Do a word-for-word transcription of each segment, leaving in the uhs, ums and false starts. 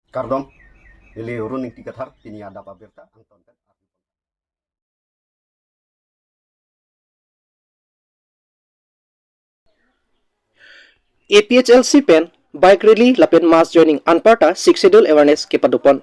Kardom, neli Run Ingti Kathar, pini adap abirta, angton pen. A P H L C pen bike rally lapen mass joining anparta Sixth Schedule awareness kepadopon.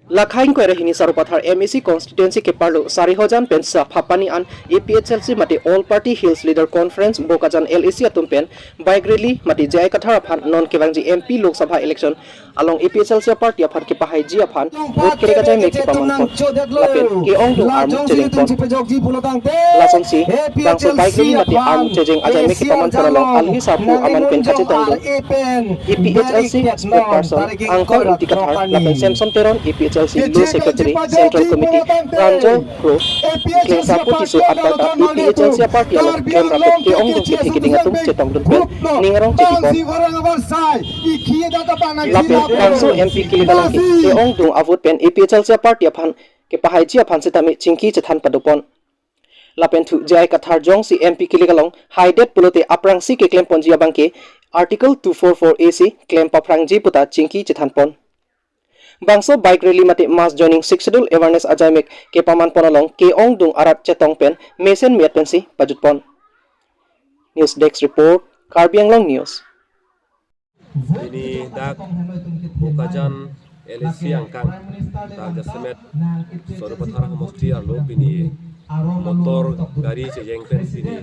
Lakha ingkoi ra hini Sarupathar M A C constituency keparlo Sarihojan pen Saphapani an A P H L C mate All Party Hills Leader Conference Bokajan L A C atum pen bike rally mate J I Kathar aphan non kevangji M P Lok Sabha election along A P H L C party aphan kepahaiji aphan vote kerek ajai mek kepamanpon. Lapen ke-ongdung armu chejengpon. Lasonsi bangso bike rally mate armu chejeng ajai mek kepamanpon along alhi sarpo aman pen kachetongdun A P H L C spokesperson Angkor Ingti Kathar lapen Samson Teron, A P H L C Law Secretary, Central Committee, Pranjoy Kro, Klengsapo Tisso anparta A P H L C party along klem rapet ke-ongdung kethe keding atum chetongdun pen ning arong chepipon. Lapen bangso M P kilik along ke-ongdung avote pen A P H L C party aphan kepahaiji aphan setame chingki chethan padopon. Lapen thu J I Kathar jongsi M P kilik along haidet pulote aphrangsi keklemponji abangke Article two four four A si klem paphrangji puta chingki chethanpon. Bangso bike rally mate mass joining Sixth Schedule awareness ajai mek kepamanpon along ke-ongdung arat chetong pen mesen miat pensi pajutpon. News Desk Report, Karbi Anglong News. Pini dak Bokajan L A C angkang, dak jasemet Sarupathar homosti arlo pini motor gari chejeng pen pini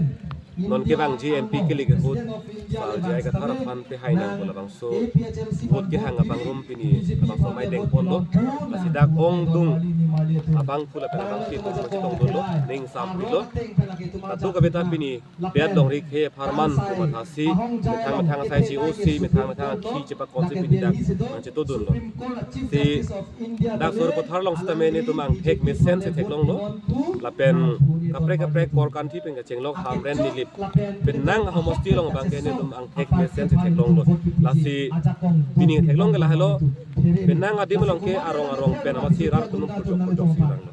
non kevangji M P kilik ahut Sar J I Kathar aphan pehai nang pu labangso vote kehang abang rum pini labangso amei dengponlo. Lasi dak ongdung abang pu lapen abangpi atum chetongdunlo, ning sampilo. Kadokave ta pini Pet longri khe pharman pu mathasi methang methang asai si O C, methang methang akhi chepakonsi pini dak nangchetongdunlo. Si dak Sarupathar along setame netum angthek mesen si theklonglo. Lapen kaprek kaprek korkanthi pen kachenglok Hamren Nilip, penang ahomosti along abangke netum angthek mesen si theklonglo. Lasi pini theklong ke lahelo, penang adim along ke arong arong pen amatsi rat atum pojok pojok si ranglo.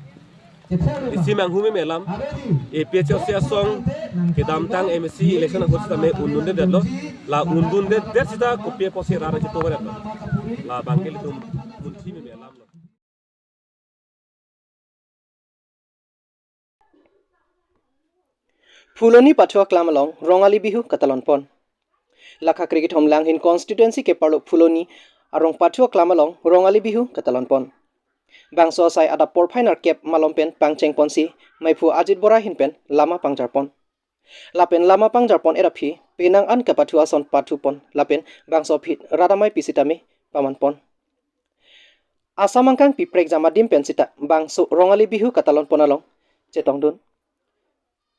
Isi manghumi melam, A P H L C asong kedamtang M A C election ahut sitame undundedetlo, la undundeddet sita kopi apotsi rat chetoredetlo. Labangke ilitum munthimi melamlo. Phuloni pathu aklam along Rongali Bihu katalonpon. Lakha kre kethom Langhin constituency keparlo Phuloni arong pathu aklam along Rongali Bihu katalonpon. Bangso asai adap porphai nerkep malom pen pangchengponsi maiphu Ajit Bora ahin pen lama pangjarpon. Lapen lama pangjarpon-et aphi penang an kapathu ason pathupon lapen bangso aphi rat amei pi sitame pamanpon. Asam angkang pi prekjam adim pen sita bangso Rongali Bihu katalonpon along chetongdun.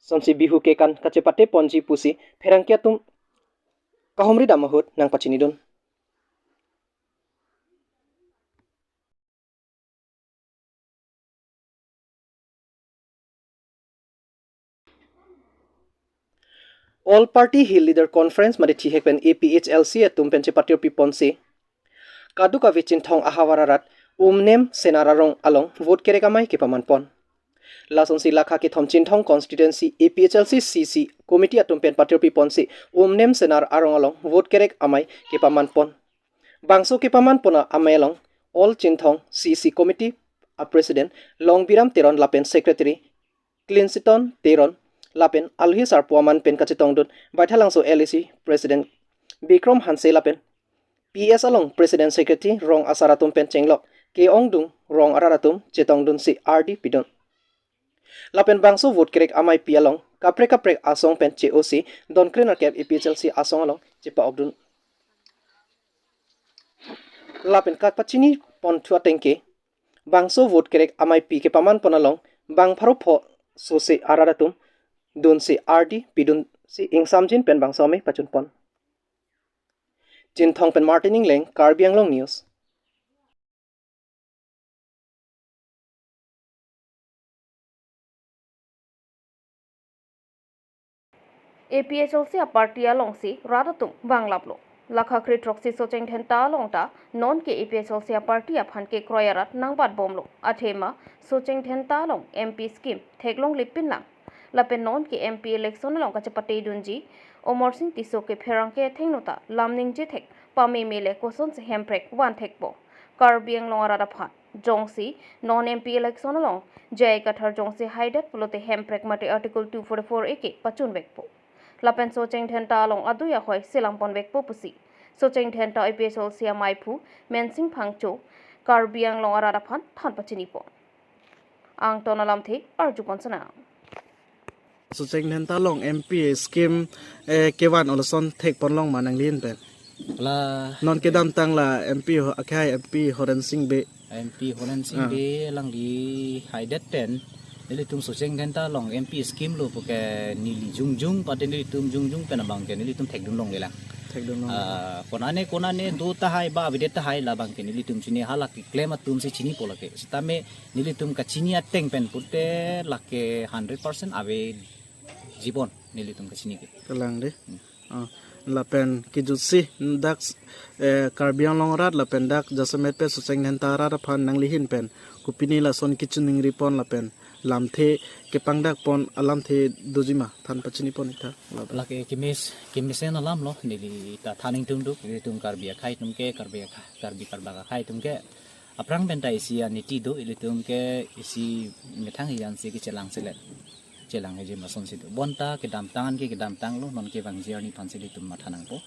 Sonsi Bihu kekan kachepateponji pusi pherangke atum kahumri dam ahut nangpachinidun. All Party Hill Leader Conference mate thihek pen A P H L C atum pen chepatirpiponsi kadokave Chinthong ahavar arat Umnem Senar arong along vote kerek amei kepamanpon. Lasonsi lakha kethom Chinthong constituency A P H L C C C committee atum pen patirpiponsi Umnem Senar arong along vote kerek amei kepamanpon. Bangso kepamanpon amei along All Chinthong C C committee a president Longbiram Teron lapen secretary Clinton Teron lapen alhi sarpo aman pen kachetongdun Baithalangso L A C president Bikram Hanse lapen P S along president secretary rong asar atum pen chenglok ke-ongdung rong arat atum chetongdunsi ardi pidun. Lapen bangso vote kerek amei pi along kaprek kaprek asong pen che-osi donkre nerkep A P H L C asong along chepa-okdun. Lapen kapachiniponthu atengke bangso vote kerek amei pi kepamanpon along bang pharo pho sose arat atum dunsi ardi pidunsi ingsamjin pen bangso amei pachunpon. Chinthong pen Martin Engleng, Karbi Anglong News. A P H L C a party alongsi rat atum vanglaplo. Lakha kre throksi Socheng Dhenta along ta non ke A P H L C a party aphan kekroi arat nangbatbomlo. Athema Socheng Dhenta along M P scheme theklonglipinlang. Lapen non ke M P election along kachepatedunji Amarsing Tisso ke pherangke athengno ta lam ningje thek pameme le kosonsi hemprek van thekpo. Karbi Anglong arat aphan jongsi non M P election along J I Kathar jongsi haidet pulote hemprek mate Article two forty-four A ke pachunvekpo. Lapen Socheng Dhenta along adui ahoi selam ponvekpo pusi Socheng Dhenta A P H L C amaiphu Mensing Phangcho Karbi Anglong arat aphan than pachinipon. Angton alamthe arjupon sana. Socheng Dhenta along M P scheme, eh, kevan oloson thekponlong ma nanglihin pen? La non kedamtang la M P ho-, akhai M P Horen Sing Bey. M P Horen Sing Ah. Bey alangli haidet pen nelitum Socheng Dhenta along M P scheme lo puke neli jongjong pate nelitum jongjong pen abang ke nelitum thekdunlonglelang. Thekdunlong. Ah, konane konane do tahai ba avedet tahai labang ke nelitum chini, hala keklem atum si chinipo lake. Sitame nelitum kachini ateng pen pute lake hundred percent avejipon nelitum kachini ke. Kalang dei. Hmm. Ah, lapen kejutsi dak, eh, Karbi Anglong arat lapen dak jasemet pen Socheng Dhenta arat aphan nanglihin pen kopine lason kachiningripon lapen lamthe kepangdakpon alamthe dojima than pachinipon ik tha. Lapen lake kemes, kemesen alam lo, neli ta than ingtungduk, nelitum Karbi akhai atum ke, Karbi akha-, Karbi Karbak akhai atum ke. Aphrang pen ta isi aniti do, ilitum ke isi methang hijan si kechelangselet. Chelang hejim asonsi do. Bonta kedamtang ke kedamtang lo, non kevangji arni aphansi ilitum matha nangpo.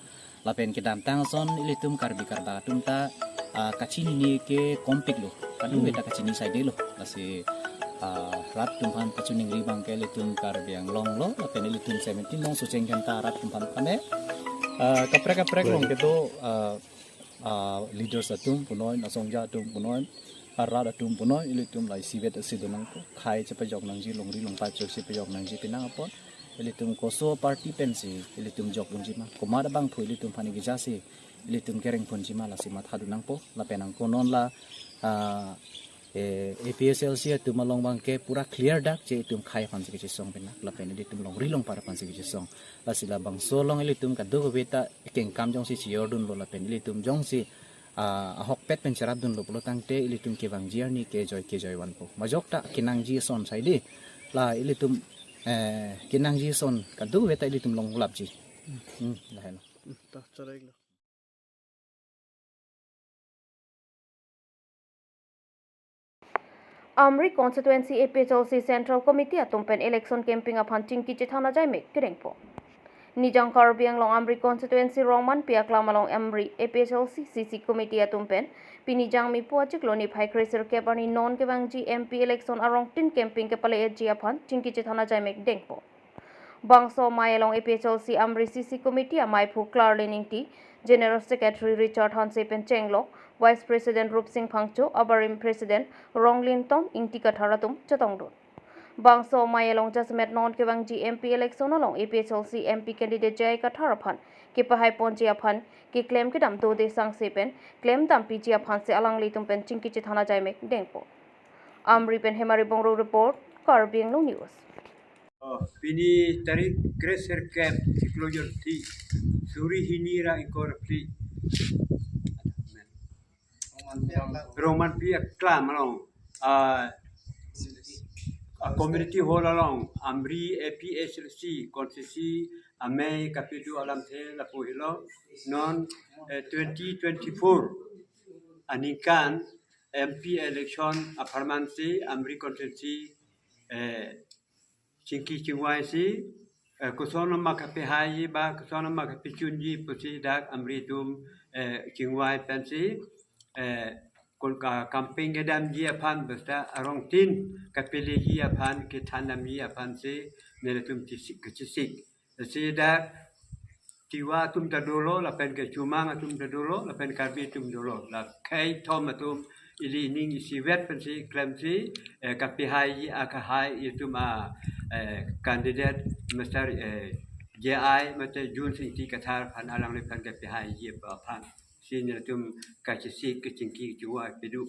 Lapen kedamtang ason ilitum Karbi Karbak atum ta, ah, kachinine ke kompik lo. Kadung Hmm. beta kachini saide lo. Lasi, ah, rat atum aphan kachiningri abang ke ilitum Karbi Anglong lo. Lapen ilitum seventeen along Socheng Dhenta arat atum aphan kame. Ah, kaprek kaprek along kedo, ah, ah, leaders atum punoi, asongja atum punoi, arat atum punoi, ilitum la isivet asi do nangpo, khei chepajok nangji, longri longpat chok chepajok nangji pinang apot, ilitum koso party pensi ilitum jok unji ma, komat abangphu ilitum aphan ikejasi ilitum kereng ponji ma, lasi matha do nangpo. Lapen angko non la, ah, eh, A P H L C atum along abang ke pura clear dak je itum khei aphansi kechesong pinang, lapen ilitum longri longpat aphansi kechesong. Lasi labangso along ilitum kadokave ta kengkam jongsi chejordunlo lapen ilitum jongsi, ah, ahokpet pen cherapdunlo pulo tangte ilitum kevangji arni kejoi kejoi vanpo. Majok ta kenangji ason saide. La ilitum, eh, kenangji ason kadokave ta ilitum longlapji. Hmm, lahelo. Hmm, ta choroi lo. Amri Constituency A P H L C Central Committee atum pen election campaign aphan chingki chethan ajaimek kedengpo. Nijang Karbi Anglong Amri Constituency Rongmanpi aklam along Amri A P H L C C C Committee atum pen pini Jangmi pu achiklo niphai kre sirkep arni non kevangji M P election arongtin campaign kepale-etji aphan chingki chethan ajaimek dengpo. Bangso amei along A P H L C Amri C C Committee amaiphu Klarlin Ingti, General Secretary Richard Hanse pen chenglok, Vice President Rupsing Phangcho, abarim President Ronglin Tong, Ingti Kathar atum chetongdun. Bangso amei along jasemet non kevangji M P election along A P H L C M P candidate J I Kathar aphan kepahaiponji aphan keklem kedam dode sangse pen klemdampiji aphansi alanglitum pen chingki chethan ajaimek dengpo. Amri pen Hemari Bongrung report, Karbi Anglong News. Oh, pini tarik kre sirkep chiklo jorti, suri hini ra ingkoi ra phli. Rongmanpi aklam along, ah, a community hall along, Amri A P H L C constituency amei kapidu alamthe lapu helo, non, eh, twenty twenty-four aningkan M P election apharman si Amri constituency, eh, chingki chingvaisi, eh, koson ma kapehaiji ba koson ma kapechunji pusi dak Amri atum, eh, chingvai pensi, eh, kon ka campaign kedamji aphan basta arongtin kapeleji aphan kethandamji aphansi nelitum chesik, kechesik. Lasi dak Tiwa atum ta dolo, lapen ke Chomang atum ta dolo, lapen Karbi atum dolo. La khei thom atum ili ning isivet pensi klemsi, eh, kapehaiji akahai atum a, eh, candidate Mister, eh, J I mate Jones Ingti Kathar aphan alangliphan kapehaiji aphan. Si nelitum kachesik kechingki chingvai pidu.